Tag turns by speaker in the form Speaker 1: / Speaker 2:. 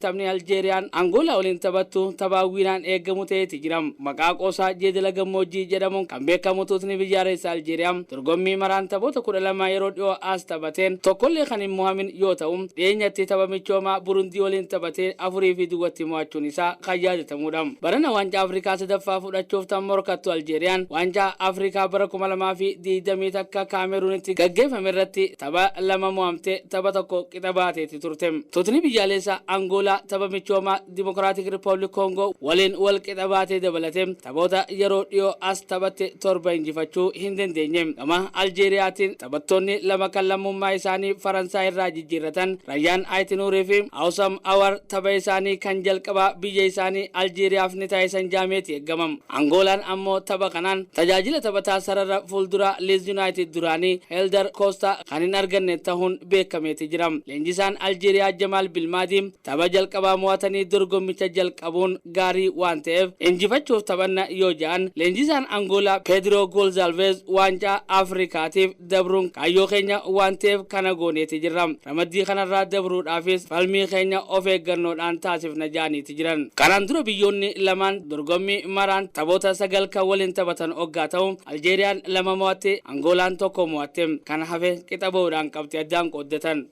Speaker 1: Taphni Aljeeriyaan Angoolaa waliin taphattu tapha hawwiinaan eegamu ta'eeti jira. Maqaa qoosaa jeedala gammoojjii jedhamuun kan beekamu tuutni biyyaalessa Aljeeriyaa dorgommii maraan taphoota 12 yeroo dhiyoo as taphateen tokkollee kan hin mo'amin yoo ta'u, dhiyeenyatti tapha michoomaa Burundii waliin taphatee 4 fi 0tti mo'achuun isaa kan yaadatamudha. Barana Waancaa Afrikaa sadaffaa fudhachuuf tan morkattu Aljeeriyaan Waancaa Afrikaa bara 2021 Kaameruunitti gaggeeffame irratti tapha lama mo'amte, tapha tokko qixa baateetti turte. Tuutni biyyaalessa Angoolaa tapha michoomaa Dimokiraatik Rippaabilik Koongoo waliin wal qixa baatee dabalate taphoota yeroo dhiyoo as taphatte torba injifachuu hin dandeenye. Gama Aljeeriyaatiin taphattoonni lama kan lammummaa isaanii Faransaay irraa jijjiirratan, Rayyaan Ayitinuurii fi Hawsam Awar, tapha isaanii kan jalqabaa biyya isaanii Aljeeriyaaf ni taasisan jaameeti eegamam. Angoolaan ammoo tapha kanaan tajaajila taphataa sarara fuulduraa Leeds United duraanii Helder Costa kan hin arganne ta'uun beekameeti jira. Leenjisaan Aljeeriyaa Jamaal Bilmaadii tapha jalqabaa mo'atanii dorgommicha jalqabuun gaarii waan ta'eef injifachuuf taphanna yoo ja'an, leenjisaan Angoolaa Pedro Gonzalez Waancaa Afrikaatiif dabruun kaayyoo keenya waan ta'eef kana gooneeti jirra. Ramaddii kanarraa dabruudhaafis falmii keenya of eeggannoodhaan taasifna ja'aniiti jiran. Kanaan dura biyyoonni lamaan dorgommii maraan taphoota sagal kan waliin taphatan hoggaa ta'u, Aljeeriyaan lama mo'atte, Angoolaan tokko mo'atte, kan hafe qixa ba'uudhaan qabxii addaan qooddatan.